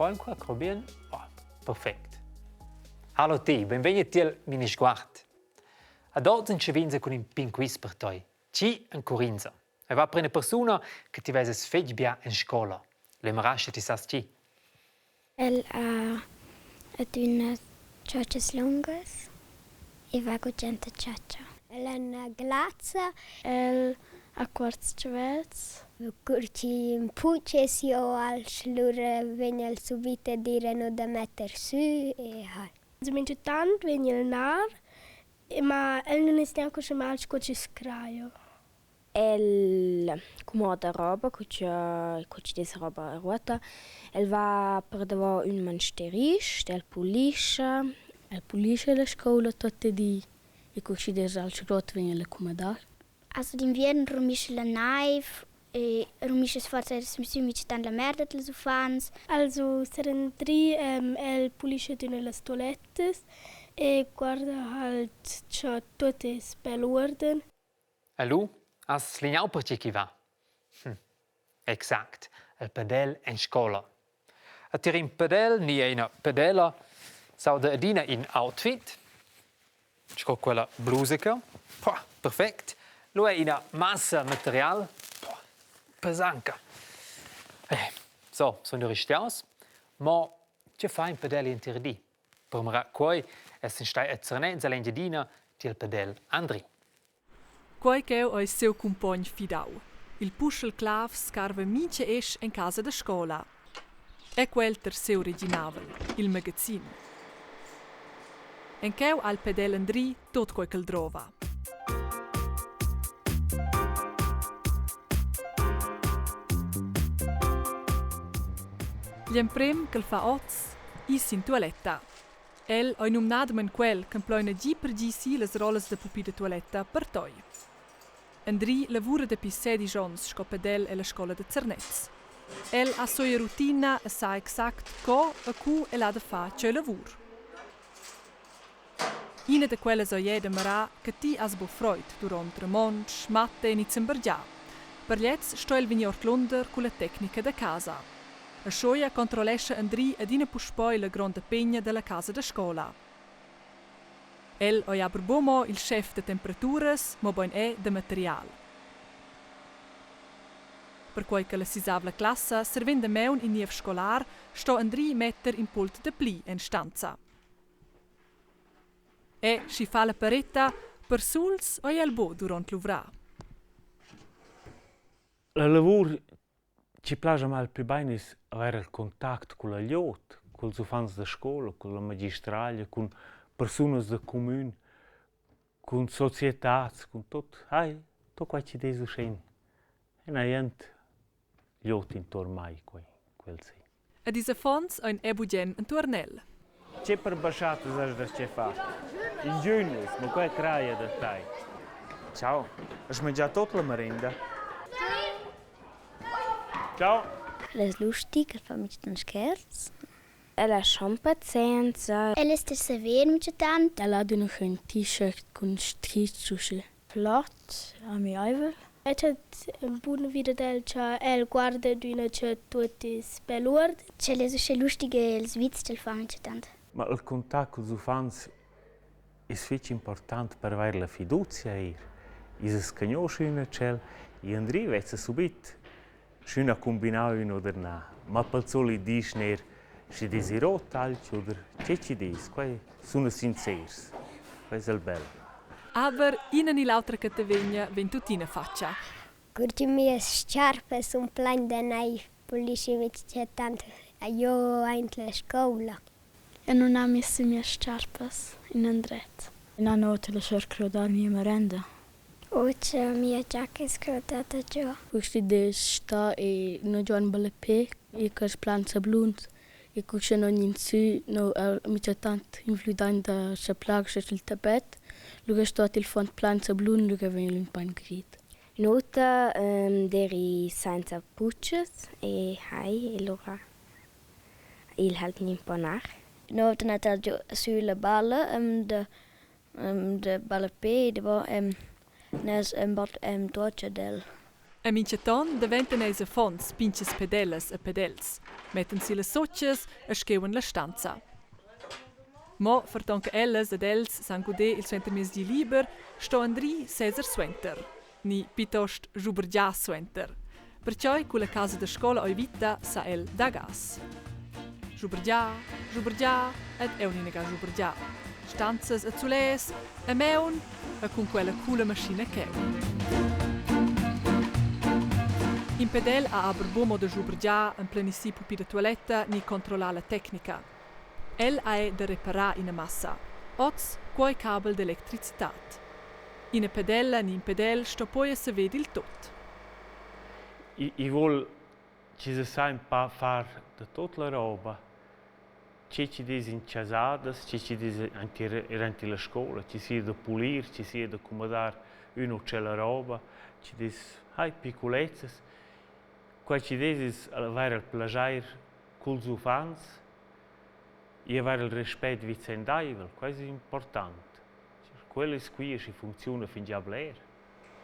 Voin qua cro bien? Oh, perfect. Hallo ti, benvegni tiel Minisguard. Ad oz entschevinza cun in pign quiz per toi. Ti en Curinza. E va per ina persuna che ti veses fetg bia en scola. L'emrascha ti sas ti. El ha adüna chotschas lungas e va gugent a chatscha. El ha üna glazza. El ha cuorts chavels. Cur chi ün putsch es i o alch, lura vegn el subit a dir a no da metter sü e ha. Minchatant vegn el nar, ma el nun es gnanca usché mal sco chi's craja. El cumoda roba cu cha cu chi'd es roba ruotta. El va per davo ün mansterist, el pulischa. El pulischa la scoula tuot il di e cu chi'd es alch ruot vegn el a cumodar. Also d'inviern rumischa la naiv e rumischa forsa eir sü minchatant la merda dals uffants. Also Serendri el pulischa adüna las tualettas e guarda halt cha tuot es bel uorden. E lu has slignau per tgi chi va. Hm. Exact, il pedel en scola. A tier in pedel ni ina pedela s'auda adina in outfit, sco quella blusica. Pah, perfect. Lu ei ina massa material pah, pesanca. Eh, so, sun ristiaus, mo tge fa in pedel entir di? Per mirar quei essan stai a Zernez ell'Engiadina tiel pedel Andri. Quei cheu ei siu cumpogn fidau. Il puschel clav scarva mintga esch en casa da scola. E quel ter siu reginavel, il magazin. En cheu ha il pedel Andri tut quei ch'el drova. Gl'emprem ch'el fa oz, ir sin tualetta. El ei numnadamein quel ch'empleina gi per gi si las rollas da pupi da tualetta per toi. Andri lavura dapi sedisch onns sco pedel ella scola da Zernez. El ha soia rutina e sa exact co e cu el ha da far tgei lavur. Ina da quellas ei era da mirar che ti has buc freud duront romontsch, matte ni zambergiar. Per gliez sto el vegnir ordlunder culla tecnica da casa. Aschia controllescha Andri adina puspei la gronda pegna dalla casa da scola. El ei aber buca mo il schef da temperaturas, mobein era da material. Perquei che la sisavla classa servend damaun in niev scolar, sto Andri metter in pult dapli en stanza. E schi fa la pareta, persuls ei el buc duront luvrar. La lavur chi plascha mal plü bain es avair il contact culla glieud, culs uffants da scoula, culla magistraglia, cun persunas da cumün, cun societats, cun tuot. Ai, tuot quai chi'd es uschè ün jent glieud intuorn mai, quai quel sì. Ed ils affons ein è bugen entuorn el. Che per baschattas hast da che far? Ingünas, ma quai craja da tai. Ciao, hast mangià tuot la marenda? Ciao. El es lustig, el fa minchatant scherz. El ha schon pazienza. El es da saver minchatant. El ha adüna ün t-shirt cun strichs uschè. Flot, amiaivel. El het bun vi dad el cha el guarda adüna cha tuot es bel uorden. Ch'el es uschè lustig e'ls vizs ch'el fa minchatant. Ma il contact culs uffants es fich important per avair la fiduzia eir. I's as cugnuoscha ün a tschel e Andri vezza subit sch'ün ha cumbinà ün oder na. Ma pel solit disch neir schi desi rot alch oder che chi dess. Quai suna sincers. Quai es il bel. Aber ina ni l'autra che te vegna vegn tuttina fatga. Cur che mias s-charpas sun plain da naiv, pulischi minchatant giò aint la scoula. Eu nun ha miss sü mias s-charpas inandret. Üna not laschar crodar mia marenda. Uossa mia giacca es crodada giò. Quist id es stà e no giò'n ballapè e quels plans sabluns e cu cha no gnin sü no minchatant invlüdain da chaplar sül tapet, lura sto il fond plan sablun, lura vegn el ün pa ingrit. Nota d'eri sainza putschas e hai e lura il halt gnü ün po nar. Nota natal giò sülla balla da da ballapè davo nes tuocha d'el. E mintgaton daventan els affons pintgas pedellas e pedels, mettan si las sutgas e scheuan la stanza. Mo ferton che ellas ed els san guder il suentermiezdi liber, sto Andri seser suenter, ni plitost schubergiar suenter. Pertgei culla casa da scola ei vita sa el dar gas. Schubergiar, schubergiar ed aunc inaga schubergiar. Stanzas e zulers e maun e cun quella coola maschina cheu. In pedel ha aber buca mo da schubergiar, emplenir si pupi da tualetta ni controllar la tecnica. El ha era da reparar ina massa. Oz quei cabel d'electricitad. Ina pedella ni in pedel sto poi saver dil tut. I vuol chi sa sa ün pa far da tuot la roba. Che chi dess in chasadas, che chi dess aint illa scoula, chi sia da pulir, chi sia da cumodar üna u tschella roba, chi dess, hai, piculezzas. Quai chi dess es avair il plaschair culs uffants e avair il respet vicendaivel, quai es important. Quel es quia schi funcziuna fingià bler.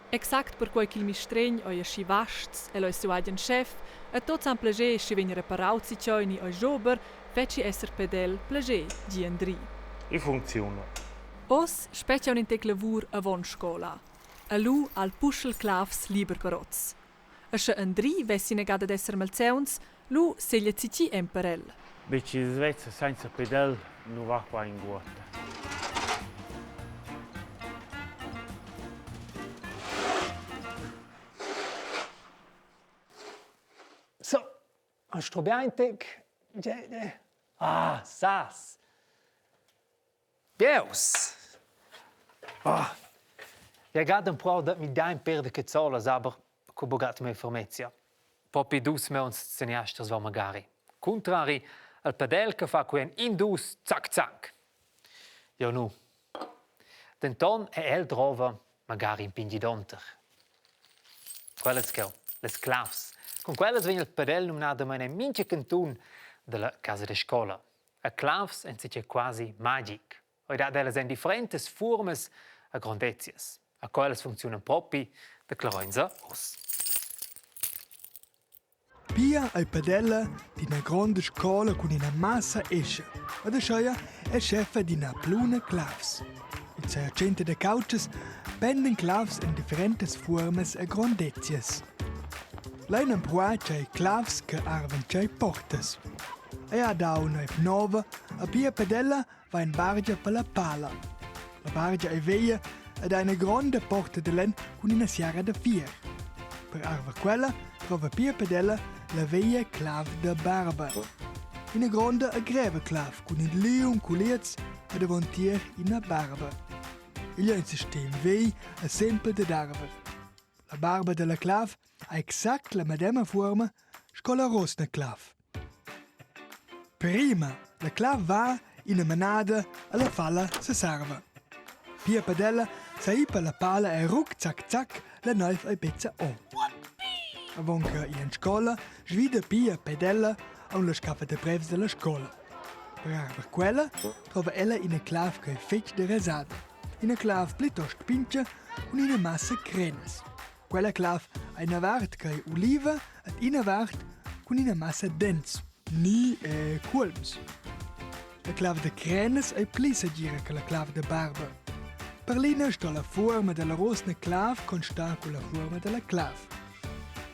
Exact perquei ch'il mistregn ei aschi vasts, el ei siu agen schef e tuts han plascher schi vegn reparau zatgei ni ei jober, fetschi esser pedel plascher, di Andri. I funcziuna. Oz spetga aunc in tec lavur avon scola. E lu ha il puschel clavs liber per oz. E sche Andri vess inagada d'esser malsauns, lu seglia tgi en per el. Be chi svezza sainza pedel nu va qua inguotta. So, hast du beainteg? Ah, sas. Dieus! Oh. Ja grad empruau da midar in per da cazzolas, aber co bugat mei fermezia. Propi dus mauns seniasters va magari. Cuntrari al padel che fa quei en in dus zac zac. Jeu nu. Denton è el drova magari in pign gidonter. Quellas cheu, las clavs. Cun quellas vegn il padel numnadamein en mintga cantun dalla casa da scola. E clavs ein segir quasi magic. Ei dat ellas en differentas fuormas e grondezias. A quellas funcziunan propi, declaroinsa oz. Pia ei Padella d'ina gronda scola cun ina massa escha. Ed aschia è scheffa d'ina pluna clavs. Il sergente da cautschas pendan clavs en differentas fuormas e grondezias. Lein empruar tgei clavs che arvan tgei portas. Ei ha dau neiv nova e pia pedella va in bargia per la pala. La bargia ei veglia ed ha ina gronda porta da lenn cun ina siara da fier. Per arver quella drova pia pedella la veglia clav da barba. Ina gronda e greva clav cun in liung culiez e davontier ina barba. Igl ei in sistem vegl e sempel dad arver. La barba dalla clav ha exact la medema fuorma sco la rosna clav. Prima, la clav va ina manada alla falla sesarva. Pia padella saipa la pala e ruc zac zac la naiv ei pezza o. Avon che ir en scola svida Pia pedella aun la scaffa da brevs dalla scola. Per arver quella trova ella ina clav che ei fetg derasada. Ina clav plitost pintga cun ina massa crenas. Quella clav ha ina vart che uliva ed ina vart cun ina massa dents ni cuolms. La clav da crenas ei pli segira che la clav da barba. Per l'ina sto la fuorma dalla rosna clav constar culla fuorma dalla clav.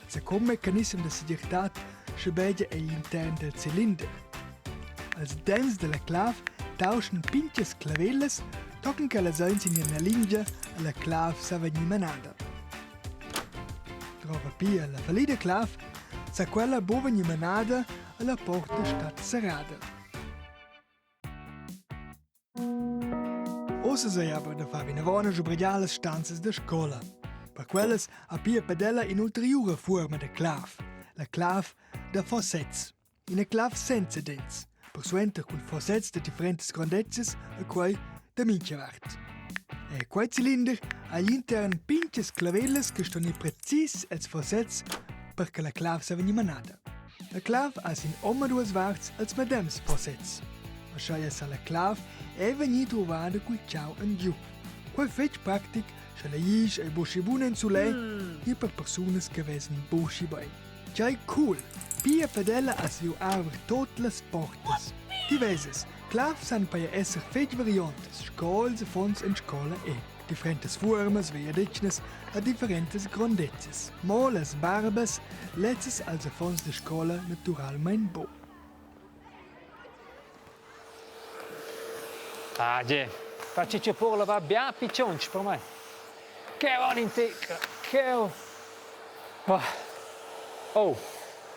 Il secund mecanissem da segirtad schabegia egl intern del cilinder. Als dents dalla clav tauschan pintgas clavellas tochen che las ein sin ina lingia e la clav sa vegnir manada. Drova pia la fallida clav, sa quella buca vegnir manada alla porta stat serrada. Ossa sei aber da far vinavon a schubergiar las stanzas da scola. Per quellas ha pia Pedella in'ulteriura fuorma da clav, la clav da fossets. Ina clav senza dents, persuenter cun fossets da differentas grondezzas e quei da mintga vart. E quei cilinder ha agl intern pintgas clavellas che ston ir precis els fossets per che la clav sa vegnir manada. La clav ha sin omaduas varts els medems fossets. Aschia sa la clav è vegnir truvada cul tgau engiu. Quei fetg practic, sche la glisch ei buca buna en sulegl ni per persunas che vesan buca bein. Tgei cool! Pia Pedella ha saviu arver tot las portas. Ti vesas, clavs san peia esser fetg variontas, sco ils affons en scola e differentas fuormas vegliadetgnas a differentas grondezzas. Mo las barbas, lezzas als affons da scola naturalmein buc. Ah, gie, facci che pur va bia picciunch per mei. Cheu on in tic, cheu. Oh,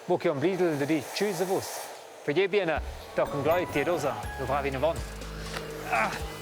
bu che un blidel de di tschüss a vus. Fagei bien tochen gl'oi ti ed ussa luvrar vinavon. Ah.